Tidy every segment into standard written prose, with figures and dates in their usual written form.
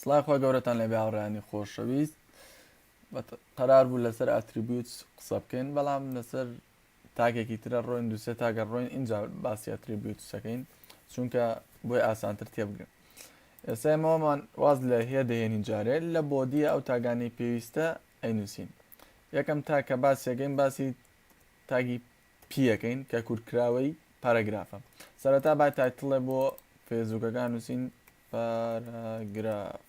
سڵای خوای گەورەتان لێبێ هاوڕێیانی خۆشەویست. قەرار بوو لەسەر attributes قسە بکەین بەڵام لەسەر tag ێکی ترە ڕۆین دوسێ tag ە ڕۆین ئینجا باسی attributes ەکەین چونکە بۆی ئاسانتر تێبگرن. ئێستا ئێمەمان واز لە هێ دەهێنین جارێ لە body ە ئەو tag انەی پێویستە ئەینووسین. یەکەم tag کە باسیەکەین باسی tag ی p ەکەین کە کورتکراوەی paragraph ە. سەرەتا با title ێ بۆ فەیسبووکەکان نووسین paragraph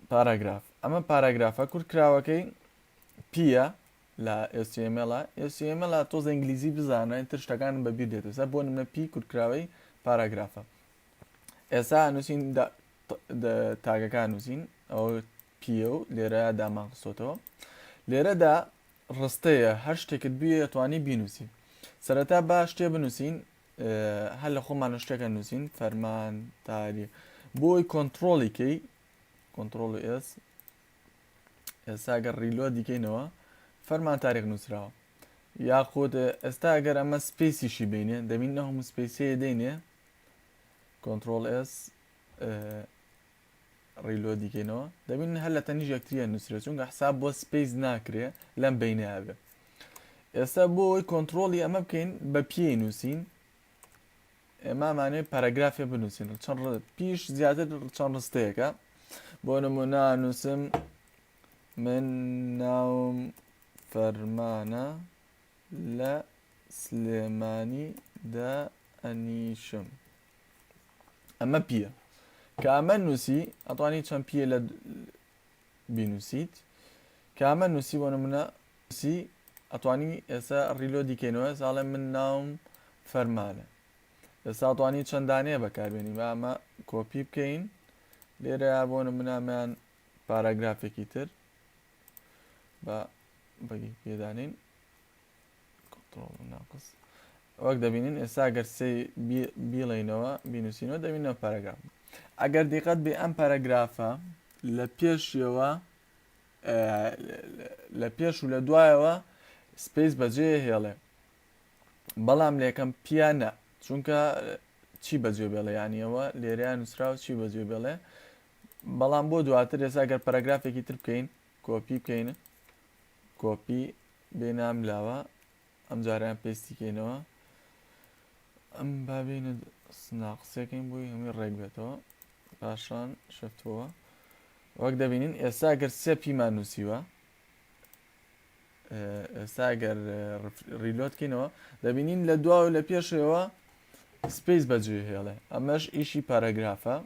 paragraph ئەمە paragraph ە کورتکراوەکەی p یە لە HTML HTML تۆز ئینگلیزی بزانە تر شتەکان بەبیر دێت سەر بۆ نمونە p کورتکراوەی paragraph ە ئێستا نووسین tag ەکان نووسین ئەو p یە و لێرە دامان خستۆتەوە لێرەدا ڕستەیە هەر شتێکت بوێ ئەتوانی بینوسی سەرەتا با شتێ بنووسین هەر لە خۆمانە شتێکە نووسین فەرمان تاریخ بۆی کۆنتترۆلی کەی control S ئێستا گەر reload ی کەینەوە فەرمان تاریخ نووسراوە یاخود ئێستا ئەگەر ئەمە space یشی بینێ دەبین نە هەموو space ەیە دەینێ control S reload ی کەینەوە دەبین هەر لە تەنیش یەکتریە نووسرێت چونکە حساب بۆ space ناکرێ لەم بینە بێ ئێستا بۆ ئەوەی کۆنتترۆلی ئەمە بکەین بە p نووسین ئێمامانێ paragraph ێ بنووسین چەند پیش زیاتر چەند ڕستەیەکە بۆ نمونە نووسم من ناوم فەرمانە لە سلێمانی دا ئەنیشم ئەمە p یە کە ئەمە نووسی ئەتوانی چەند p یە لە بینوسیت کە ئەمە نووسی بۆ نمونە سی ئەتوانی ئێستا reload ی کەینەوە ساڵێ من ناوم فەرمانە ئێستا توانی چەندانەیە بەکاربێنی با ئەمە کۆپی بکەین لێرە بۆ نمونامیان paragraph ێکی تر بە بەگی پێدانین کۆنتڕۆڵ ناقس وەک دەبینین ئێستا گەر سێ بیڵێینەوە بینوسینەوە دەبینەوە paragraph ئەگەر دیقەت بێ ئەم paragraph ە لە پێشیەوە لە پێش و لە دوایەوە space بەجێ هێڵێ بەڵام لە یەکەم p یانە چونکە چی بەجێ بێڵێ یانیەوە لێرەیان نووسراوە چی بەجێ بێڵێ بەڵام بۆ دواتر ئێستا گەر paragraph ێکی تر بکەین کۆپی بکەین کۆپی بێنام لاوە ئەم جاریان paste ی کەینەوە ئەم بابینە ناقسەکەین بۆی هەمووی ڕێک بێتەوە پاشان شفتەوە وەک دەبینین ئێستا گەر سێ p مان نووسیوە ئێستا گەر reload کەینەوە دەبینین لە دوا و لە پێشەوە space بەجێ هێڵێ ئەمەش ئیشی paragraph ە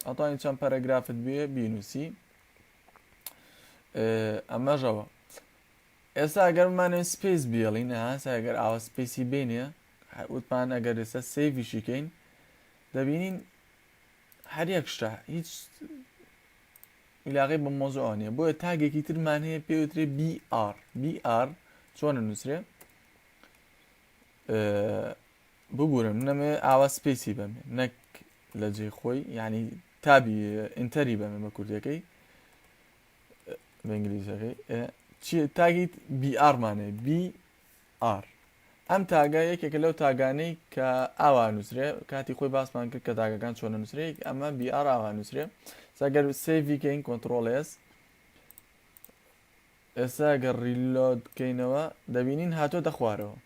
ئەتوانی چەند paragraph ت بێ بینوسی ئەمەژەوە ئێستا ئەگەر بمانەوێت space بێڵین ئاسا ئەگەر ئاوا space ی بینێ وتمان ئەگەر ئێستا save یشی کەین دەبینین هەر یەک شتە هیچ علاقەی بە مۆزوع نییە بۆیە tag ێکی ترمان هەیە پێوترێ BR BR چۆنە نووسرێ ببورن منەمێ ئاوا space ی بەمێ نەک لە جێی خۆی یعنی tab ی enter ی بەمێ بە کوردیەکەی بە ئینگلیزیەکەی چی tag ی BR مانێ BR ئەم tag ە یەکێکە لەو tag انەی کە ئاوا نووسرێ کاتی خۆی باسمان کرد کە tag ەکان چۆنە نووسرێ ئەمە BR ئاوا نووسرێ سەگەر save ی کەین control S ئێستا گەر reload کەینەوە دەبینین هاتۆتە خوارەوە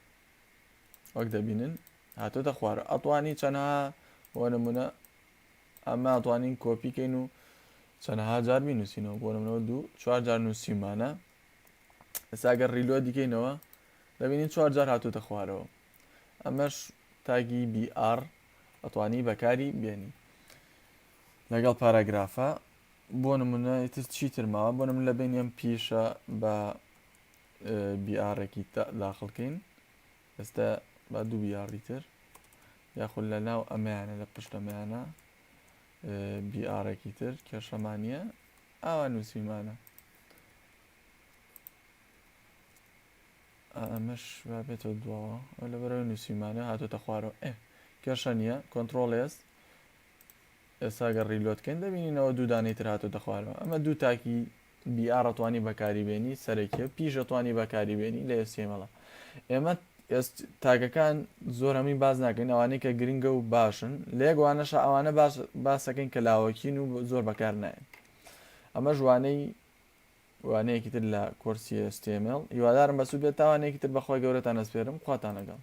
وەک دەبینن هاتۆتە خوارە ئەتوانی چەنەها بۆ نمونە ئەمە ئەتوانین کۆپی کەین و چەنەها جار بینوسینەوە بۆ نمونەوە دوو چوار جار نووسیمانە ئێستا گەر reload ی کەینەوە دەبینین چوار جار هاتۆتە خوارەوە ئەمەش tag ی BR ئەتوانی بەکاری بێنی لەگەڵ paragraph ە بۆ نمونە ئیتر چیتر ماوە بۆ نمونە لە بینیم پیشە بە BR ێکی داخڵکەین ئێستا با دوو BR ی تر یاخود لە ناو ئەمەیانە لە پشت ئەمەیانە BR ێکی تر کێشەمان نییە ئاوا نووسیمانە ئەمەش با بێتەوە دواوە ئەو لەبەرەوەی نووسیمانە هاتۆتە خوارەوە ئێ کێشە نییە control S ئێستا گەر reload کەین دەبینینەوە دوو دانەی تر هاتۆتە خوارەوە ئەمە دوو tag ی BR ئەتوانی بەکاری بێنی سەرەکیە p یش ئەتوانی بەکاری بێنی لە HTML ئێمە. ئێست تاگەکان زۆر هەمووی باس ناکەین، ئەوانەی کە گرنگە و باشن لە یەک وانەشە ئەوانە باس باسەکەین کە لاوەکین و زۆر بەکار نایەن. ئەمەش وانەی وانەیەکی تر لە کۆرسی HTML. هیوادارم بەسوود بێت. تا وانەیەکی تر بەخوای گەورەتان ئەسپێرم. خواتان لەگەڵ.